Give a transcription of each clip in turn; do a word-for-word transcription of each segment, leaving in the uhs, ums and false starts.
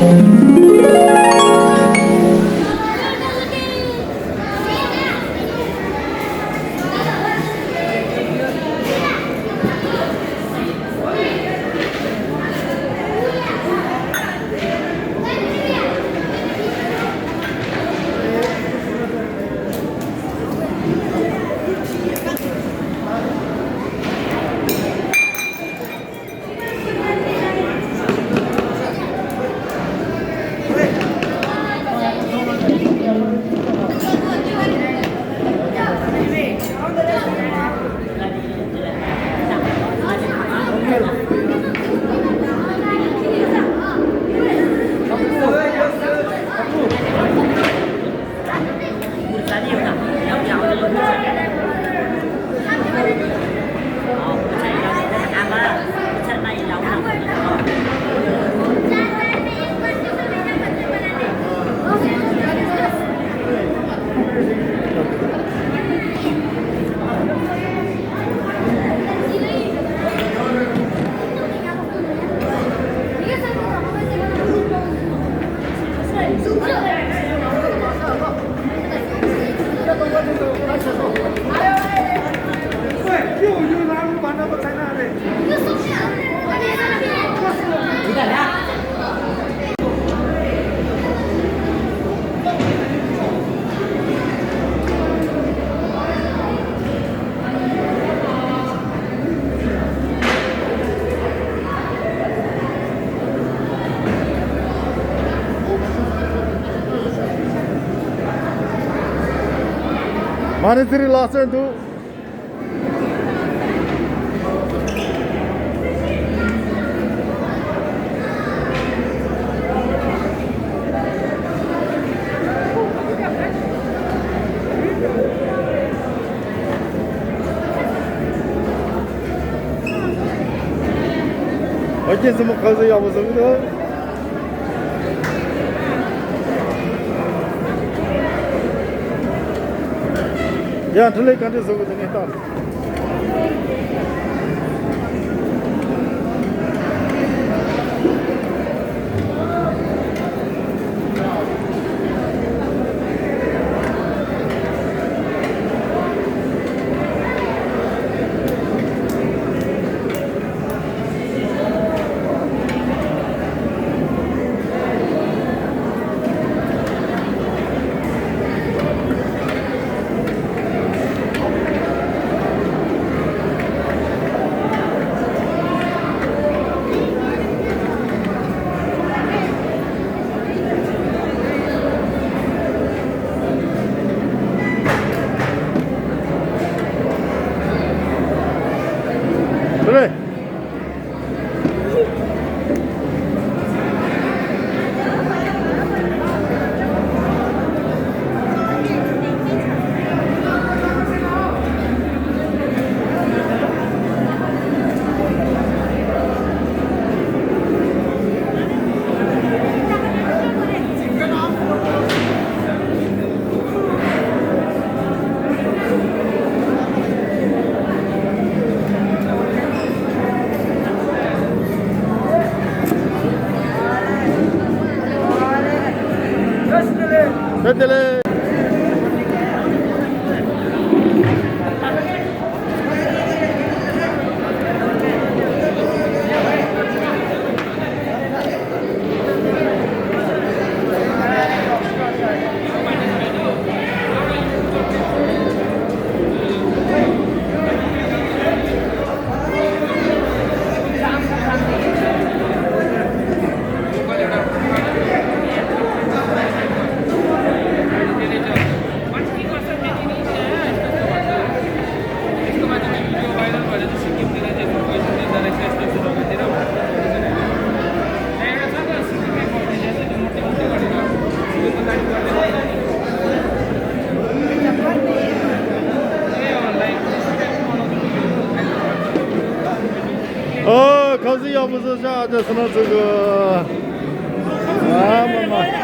མ་ཎི་ཚེ་རིང་ལགས་སོན་འདུག་ཨོ་ཁེ། སྲིན་མོ་ཁ་ཟས་ཡག་པོ་བཟོ་གི་འདུག་ཡ། འཕྲིན་ལས་ག་འདྲས་བཟོ་གི་འདུག་ངས་ལྟ། བཀྲ་ཤིས་བདེ་ལེགས། ཨོ། ཁ་ཟས་ཡག་པོ་བཟོས་ཤག་ཨ་ཅག་སུ་ནོ་ཚོ་གི། ཨ་མ་མ། ཨ།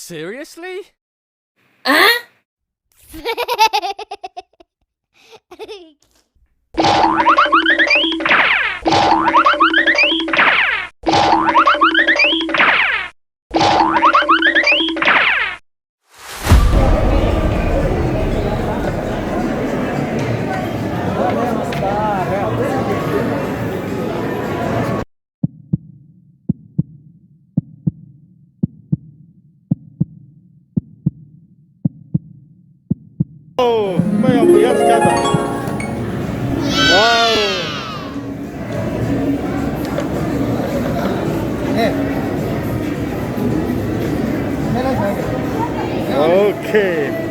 Seriously? Okay.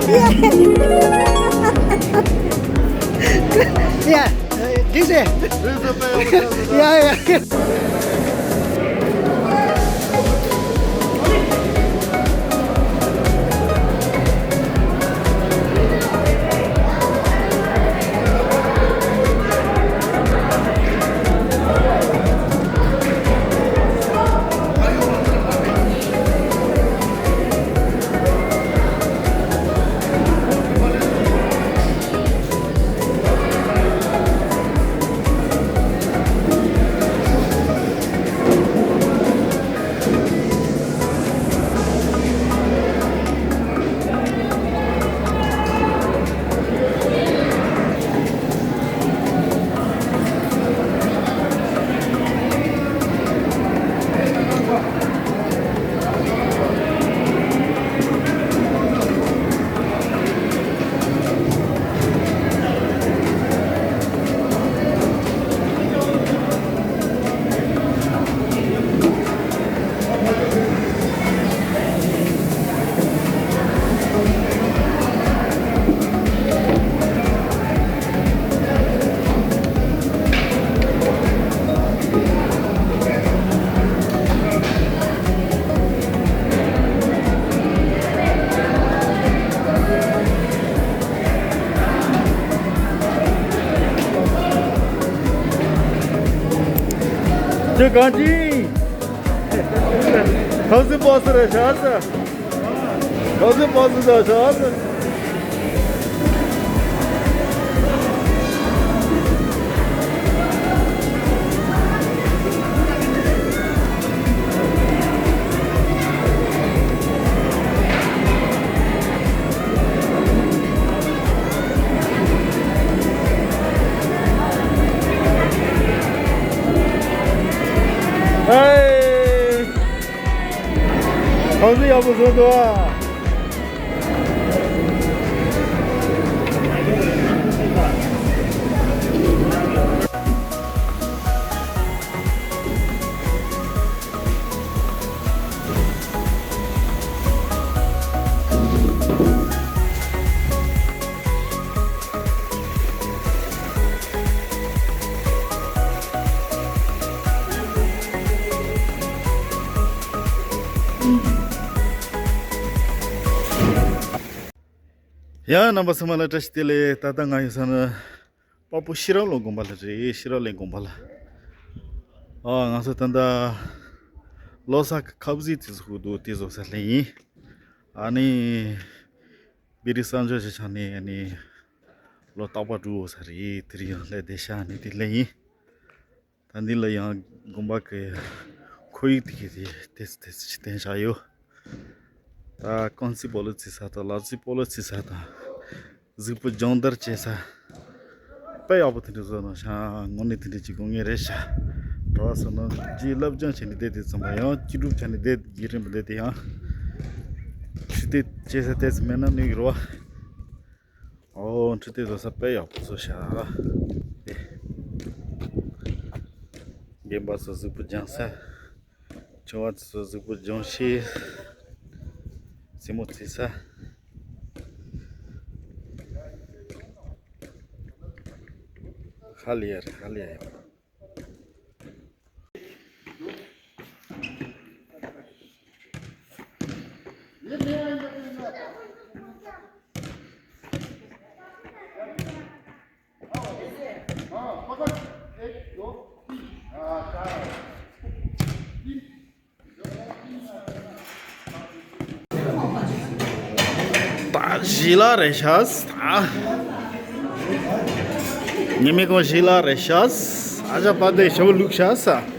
Yeah. Yeah. This is. Yeah, yeah. ཁྱོད་གང་ཅི། གང་ཟིན་པོ་སི་རེད་ཤག་ཟེར། གང་ཟིན་པོ་སི་རེད་ཤག་ཟེར། ཧེ། གང་ཟིག་ཡག་པོ་བཟོས་འདུག་ཨ། ཡ། རྣམ་པ་ཚང་མ་ལ་བཀྲ་ཤིས་བདེ་ལེགས། ད་ལྟ་ང་ཡོད་ས་ནི་དཔའ་བོ་ཤེས་རབ་གླིང་དགོན་པ་ལ་རེད། ཤེས་རབ་གླིང་དགོན་པ་ལ། ཨ། ང་ཚོ་ད་ལྟ་ལོ་གསར་གྱི་ཁབ་ཟིག་དེ་ཚོ་ཤོར་འདུག་དེ་བཟོ་ས་སླེབས་ཡིན། ཨ་ནི། པེ་རི་གསར་འབྱོར་བྱས་ཆགས་ནས་ཨ་ནི་ལོ་རྟག་པར་འགྲོ་ས་རེད། དེ་རིང་ཡང་སླེབས་བསྡད་ཤག་ཨ་ནི་དེ་སླེབས་ཡིན། ད་འདི་ལ་ཡང་དགོན་པ་གི་ཁོར་ཡུག་དེ་ག་དེ་ཏོག་ཙམ་ཏོག་ཙམ་ཅིག་བསྟན་བཞག་ཡོད། ད་རྐང་རྩེད་སྤོ་ལོ་རྩེ་ས་དང་ལག་རྩེད་སྤོ་ལོ་རྩེ་ས་དང་། གཟུགས་པོ་སྦྱོང་བརྡར་བྱེད་ས། དཔེ་ཡག་པོ་དེ་འདྲ་བཟོས་གནང་ཤག་དངོས་གནས་དེ་འདྲ་ཅིག་དགོས་ངེས་རེད་ཤག་གྲྭ་བ་ཚོ་ནང་རྗེས་སློབ་སྦྱོང་བྱས་ནས་བསྡད་དེ་ཙམ་པ་ཡང་སྐྱིད་སྡུག་བྱས་ནས་བསྡད་ཡུན་རིང་པོ་བསྡད་དེ་ཡང་། ཁྲིད་དེ་བྱེད་ས་ཏོག་ཙམ་མེད་ན་གནོད་ཀྱི་རེད་བ། ཨོ་ཁྲིད་དེ་བཟོ་ས་དཔེ་ཡག་པོ་བཟོས་ཤག་ཨེ། རྒན་པ་ཚོ་གཟུགས་པོ་སྦྱང་ས། ཆུང་བ་ཚོ་གཟུགས་པོ་སྦྱོང་ཤེས། རྩེད་མོ་རྩེ་ས། ཧ་ལས་ཡ་རེད། ཧ་ལས་ཡ་ཡོད། ད་ཞི་ལ་རེད་ཤག་ད་ཉི་མའི་གུང་ཞི་ལ་རེད་ཤག་ཨ་ཅག་པ་དེ་ཞབས་བླུགས་ཤག་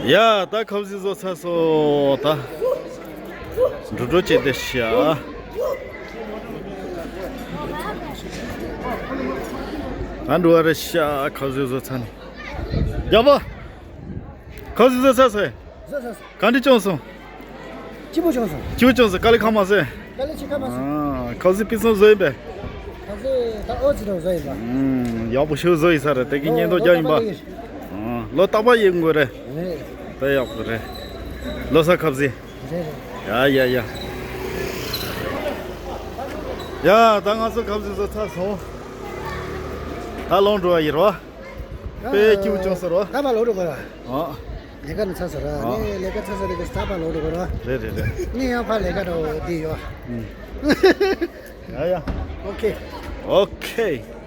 ཡ་ད་ཁབ་ཟིག་བཟོ་ཚར་སོང་། ད་འགྲོ་འགྲོ་བྱེད་དེ་ཤ། ད་འགྲོ་བ་རེད་ཤ། ཁབ་ཟིག་བཟོ་ཚར་ནས། རྒྱལ་པོ། ཁབ་ཟིག་བཟོ་ཚར་སོང་། བཟོས་ཚར་སོང་། ག་འདྲ་བྱུང་སོང་། སྐྱིད་པོ་བྱུང་སོང་། སྐྱིད་པོ་བྱུང་སོང་། དཀའ་ལས་ཁག་མ་སོང་། དཀའ་ལས་ཅི་ཁག་མ་སོང་། ཨ། ཁབ་ཟིག་ཕུན་སུམ་ཚོགས་ཡིན་པས། ཁབ་ཟིག་ད་ཨོ་ཙི་དང་བཟོས་ཡིན་པ། ཨུམ། ཡག་པོ་ཞིག་བཟོས་ཡིན་ས་རེད། དེ་གི་ལོ་སྙིང་སྟོབས་ལོ་རྒྱག་ཡིན་པ། རྟག་པར་ཡིན། ཨ། ལོ་རྟག་པར་ཡིན་དགོས་རེད། རེད། དཔེ་ཡག་པོ་རེད། ལོ་གསར་ཁབ་ཟིག་རེད་རེད། ཡ་ཡ་ཡ། ཡ་ད་ང་ཚོ་ཁབ་ཟིག་བཟོས་ཚར་སོང་། ད་ལོག་འགྲོ་བ་ཡིན་རོ། དཔེ་སྐྱིད་པོ་བྱུང་ཟེར་རོ། ད་ཕར་ལོག་འགྲོ་དགོས་ར། ཨ། ལས་ཀ་ནི་ཚར་སོང་ར། ཨ། ངས་ལས་ཀ་ཚར་སོང་རེད་ཀྱི་ད་ཕར་ལོག་འགྲོ་དགོས་ར། རེད་རེད་རེད། ངས་ཡང་ཕར་ལས་ཀ་འགྲོ་འདི་ཡོད། ཨུམ། ཡ་ཡ། ཨོ་ཁེ། ཨོ་ཁེ།